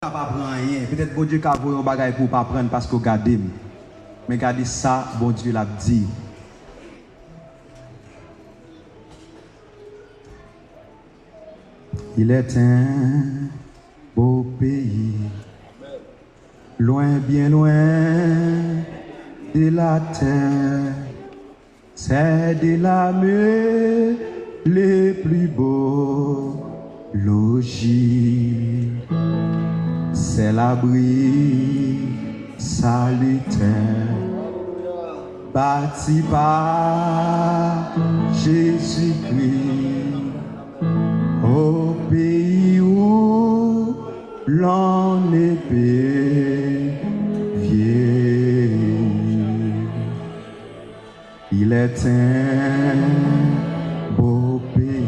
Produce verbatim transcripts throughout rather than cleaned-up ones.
ka pa pran anyen. Petèt Bondye ka voye yon bagay pou w pa pran l paske w gade m. Men gade sa Bondye l ap di. Il est un beau pays, loin, bien loin de la terre. C'est de là même le plus beau logis. C'est l'abri salutaire bâti par Jésus-Christ au pays où l'on ne peut vieillir. Il est un beau pays,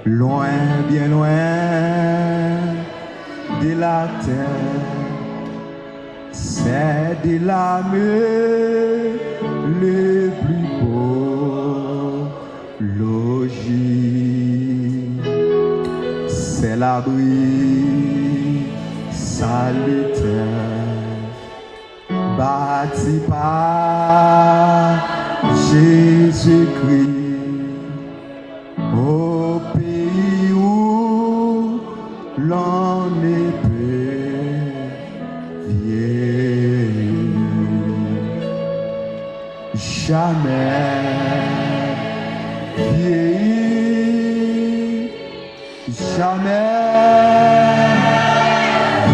loin, bien loin de la terre. C'est de là même le plus beau logis. C'est l'abri salutaire bâti par Jésus-Christ au pays où l'on ne peut vieillir. Jamais vieillir, jamais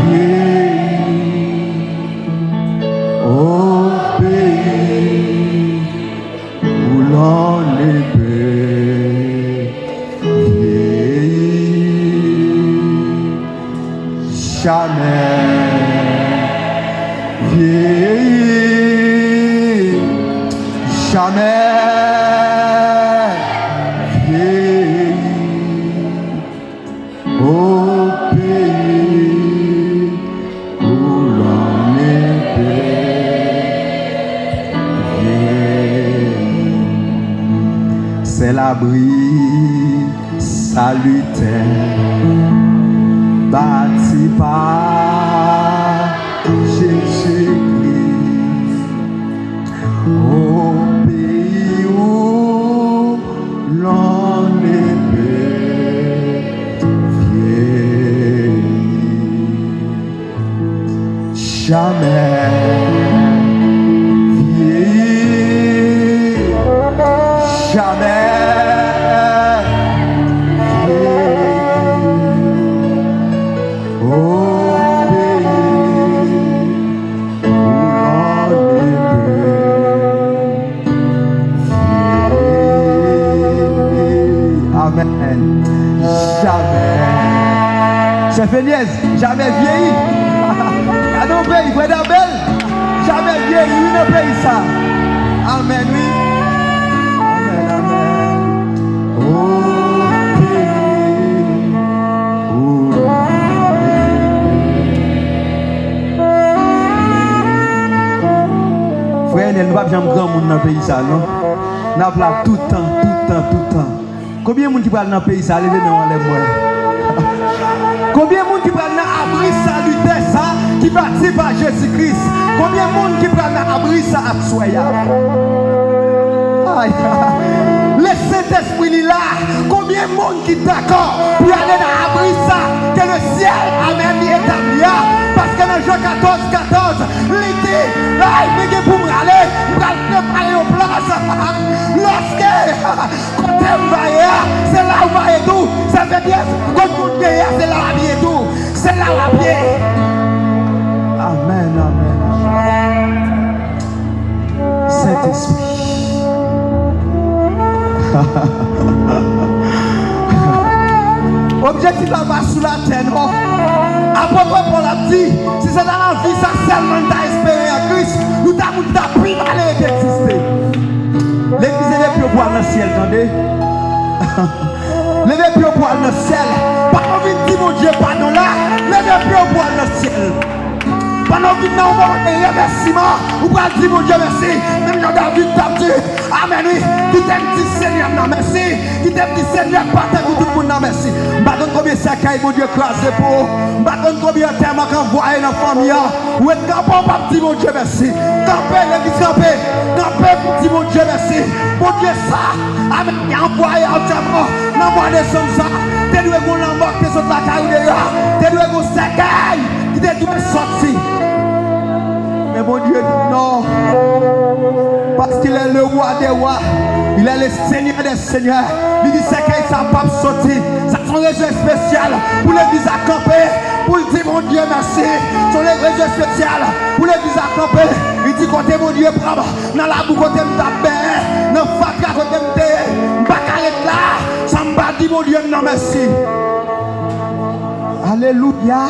vieillir au pays où l'on ne peut vieillir. Jamais vieillir, jamais vieillir au pays où l'on ne peut vieillir. C'est l'abri salutaire bâti par Jésus-Christ au pays où l'on ne peut vieillir. Jamais vieillir, jamais vieillir au pays où l'on ne peut vieillir. Amen. Jamais. Chèf Eliez, jamais vieillir. Gade yon peyi, frè Dabèl. Jamais vieillir, wi, nan peyi sa. Amen, wi. Amen, amen. Oh, peyi. Frè Enèl, nou p ap janm granmoun nan peyi sa, non. N ap la tout tan, tout tan, tout tan. Konbyen moun ki pral nan peyi sa, leve men w anlè m wè. Konbyen moun ki pral nan abri salitè sa ki bati pa Jezi Kris? Konbyen moun ki pral nan abri sa aswè a? Ay, Lesentespri li la. Konbyen moun ki dakò pou y ale nan abri sa ke le syèl a menm li etabli a? Paske nan Jan katòz katòz, li di, ay, men gen pou m ale, m pral prepare yon plas. Lòske kote m va ye a, se la ou va ye tou. Sa vle di, kot moun te ye a, se la w ap ye tou. Se la w ap ye. Amèn, amèn, amèn. Sentespri. Objektif la pa sou latè, non. Apot Pòl ap di, si se ta nan vi sa sèlman n ta espere an Kris, nou ta moun ki ta pi malere ki egziste. Legliz, leve pye w pou al nan syèl, tande. Leve pye w pou al nan syèl. Pandan w vin di Bondye padon la, leve pye w pou al nan syèl. Pandan w Ki nan yon moman de remèsiman, ou pral di Bondye mèsi. Menm jan David t ap di, amèn, wi. Kite m di Senyè m nan mèsi. Kite m di Senyè m pa tankou tout moun nan mèsi. M pa konn konbyen sèkèy Bondye kraze pou ou. M pa konn konbyen antèman k anvwaye nan fanmi an. Ou ret kanpe, ou p ap di Bondye mèsi. Kanpe, legliz, kanpe. Kanpe pou di Bondye mèsi. Bondye sa, amèn, ki anvwaye antèman nan mwa desanm sa. Te dwe gen lanmò ki te sot lakay ou deyò. Te dwe gen sèkèy ki te dwe soti. Men Bondye di non. Parce qu'il est le roi des rois. Il est le Seigneur des seigneurs. Li di sèkèy sa p ap soti. Sa se yon rezon espesyal pou legliz la kanpe, pou l di Bondye mèsi. Se yon rezon espesyal pou legliz la kanpe. Li di kote Bondye pran m nan labou kote m t ap benyen, nan fatra kote m te ye, m pa ka ret la san m pa di Bondye m nan mèsi. Alelouya.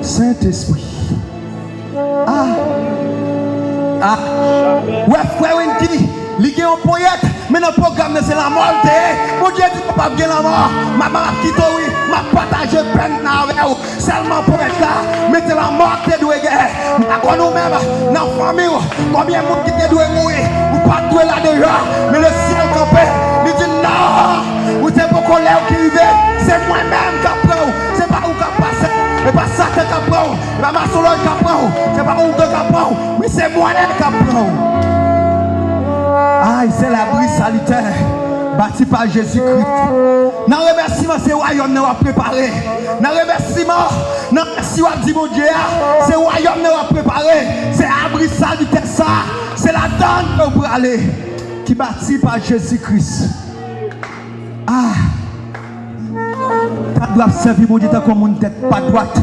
Sentespri. Ah. Ah. Wè frè Winky, li gen yon ponyèt, men nan pwogram nan se lanmò l te ye. Bondye di non, p ap gen lanmò. M ap, m ap kite w, wi. M ap pataje pèn nan avè w. Sèlman ponyèt la, men se lanmò k te dwe gen. M pa konn ou menm, nan fanmi w, konbyen moun ki te dwe mouri, ou pa t dwe la deyò, men lesyèl kanpe, li di non, ou se poko lè w ki rive, se mwen menm k ap pran w, se pa ou k ap pase, e pa Satan k ap pran w, e pa masonlòj k ap pran w, se pa ougan k ap pran w, men se mwen k ap pran w. Ay, se labri salitè bati pa Jezikri. Nan remèsiman, se wayòm nan w ap prepare. Nan remèsiman, nan mèsi w ap di Bondye a, se wayòm nan w ap prepare. Se abri salitè sa, se ladan l ke w prale, ki bati pa Jezikri. Ah! Ou ta dwe ap sèvi Bondye tankou yon moun tèt pa dwat.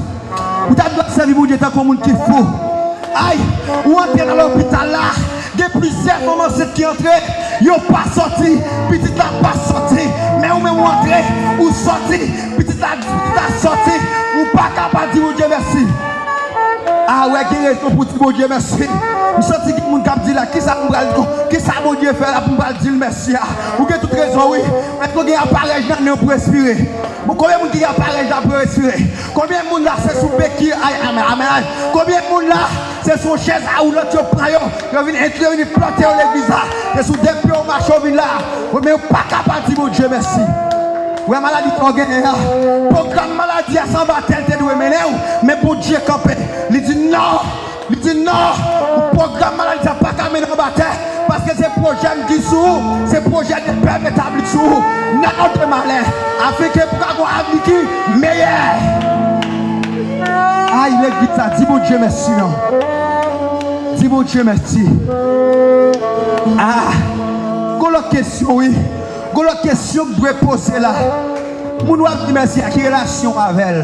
Ou ta dwe ap sèvi Bondye tankou yon moun ki fou. Ay, ou antre nan lopital la, gen plizyè fanm ansent ki antre, yo pa sòti, pitit la pa sòti. Men ou menm ou antre, ou sòti, pitit la, pitit la sòti, ou pa ka pa di Bondye mèsi. A wè, gen rezon pou di Bondye mèsi. M santi gen moun k ap di la, kisa m pral, kisa Bondye fè la pou m pral di l mèsi a? Ou gen tout rezon, wi. Èske w gen aparèy nan nen w pou respire? Bon, konbyen moun ki gen aparèy la pou respire? Konbyen moun la se sou beki? Ay, amèn, amèn, amèn. Konbyen moun la se sou yon chèz a woulant yo pran yo, yo vin entri, yo vin plante yo legliz la? Se sou de pye w mache w vin la. Wi, men ou pa ka pa di Bondye mèsi. Wè maladi sa w genyen an. Pwogram maladi a se anba tè l te dwe mennen w, men Bondye kanpe. Li di non. Li di non, pwogram maladi sa pa ka mennen anba tè, paske se pwojè m ki sou ou, se pwojè de pè m etabli sou ou. Nan de malè, afin ke pou ka gon avni ki meyè. Ay, legliz sa, di Bondye mèsi non. Di Bondye mèsi. Ah, gon lòt kesyon, wi. Gon lòt kesyon k dwe poze la. Moun w ap di mèsi a, ki relasyon w avè l?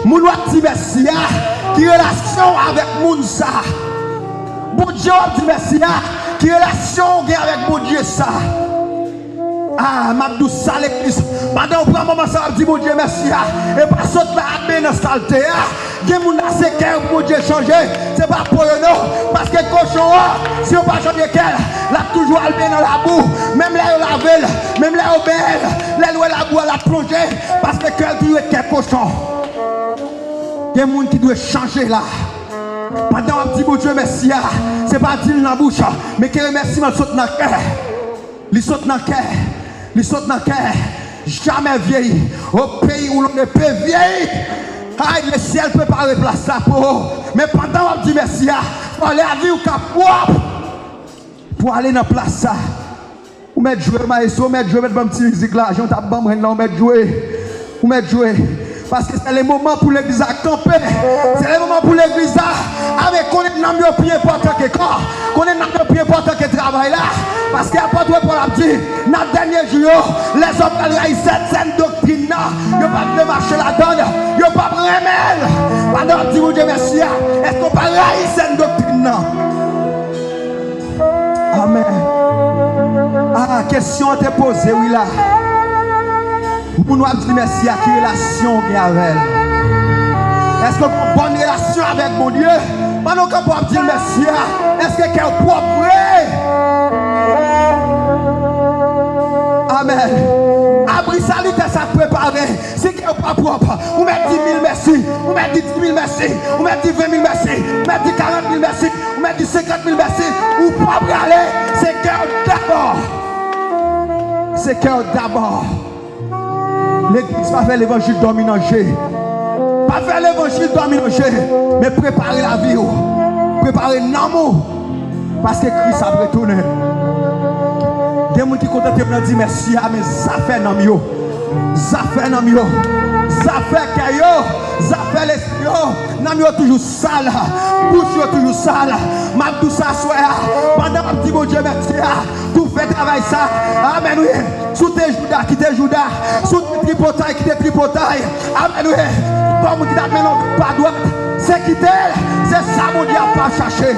Moun w ap di mèsi a, ki relasyon w avèk moun sa? Bondye w ap di mèsi a, ki relasyon w gen avèk Bondye sa? Ah, m ap di w sa, legliz. Pandan w pran moman sa w ap di Bondye mèsi a, e pa sot la ap benyen nan salte a. Gen moun la se kè yo pou Bondye chanje, se pa po yo non. Paske kochon an, si yo pa chanje kè l, l ap toujou al benyen nan labou. Menm lè yo lave l, menm lè yo benyen l, lè l wè labou a, l ap plonje. Paske kè l toujou ret kè kochon. Gen moun ki dwe chanje la. Pandan w ap di Bondye mèsi a, se pa di l nan bouch, men ke remèsiman sot nan kè. Li sot nan kè. Li sot nan kè. Jamais vieilli. Au pays où l'on ne peut vieillir. Ay, le ciel prepare plas la pou ou. Men pandan w ap di mèsi a, fò lavi w ka pwòp pou ale nan plas sa. Ou mèt jwe, maestro, ou mèt jwe, mèt ban m ti mizik la. Jan w t ap ban m rèn la, ou mèt jwe. Ou mèt jwe. Paske se le moman pou legliz la kanpe. Se le moman pou legliz la. Amen. Konnen nanm yo pi enpòtan ke kò. Konnen nanm yo pi enpòtan ke travay la. Paske apot Pòl ap di, nan dènye jou yo, lèzòm pral rayi sèn, sèn doktrin nan. Yo p ap vle mache ladan l. Yo p ap renmen l. Pandan w ap di Bondye mèsi a, èske w pa rayi sèn doktrin nan? Amèn. Ah, kesyon an te poze, wi, la. Moun w ap di mèsi a, ki relasyon w gen avè l? Èske w gen yon bòn relasyon avèk Bondye? Pandan w kanpe w ap di l mèsi a, èske kè w pwòp vre? Amèn. Abri Salitè sa k prepare, si kè w pa pwòp, ou mèt di mil mèsi, ou mèt di dis mil mèsi, ou mèt di ven mil mèsi, ou mèt di karant mil mèsi, ou mèt di senkant mil mèsi, ou pa prale, se kè w dabò. Se kè w dabò. Legliz pa fè levanjil dòmi nan je. Pa fè levanjil dòmi nan je. Men prepare lavi w. Prepare nanm ou. Paske Kris ap retounen. Gen moun ki kontante yo nan di mèsi a, men zafè nanm yo. Zafè nanm yo. Zafè kè yo. Zafè lespri yo. Nanm yo toujou sal. Bouch yo toujou sal. M ap di w sa aswè a. Pandan m ap di Bondye mèsi a, tou fè travay sa. Amèn, wi. Si w te Jouda, kite Jouda. Si w te tripotay, kite tripotay. Amèn, wi. Kòm moun ki t ap mennen yon pa dwat, se kite l. Se sa Bondye ap chache.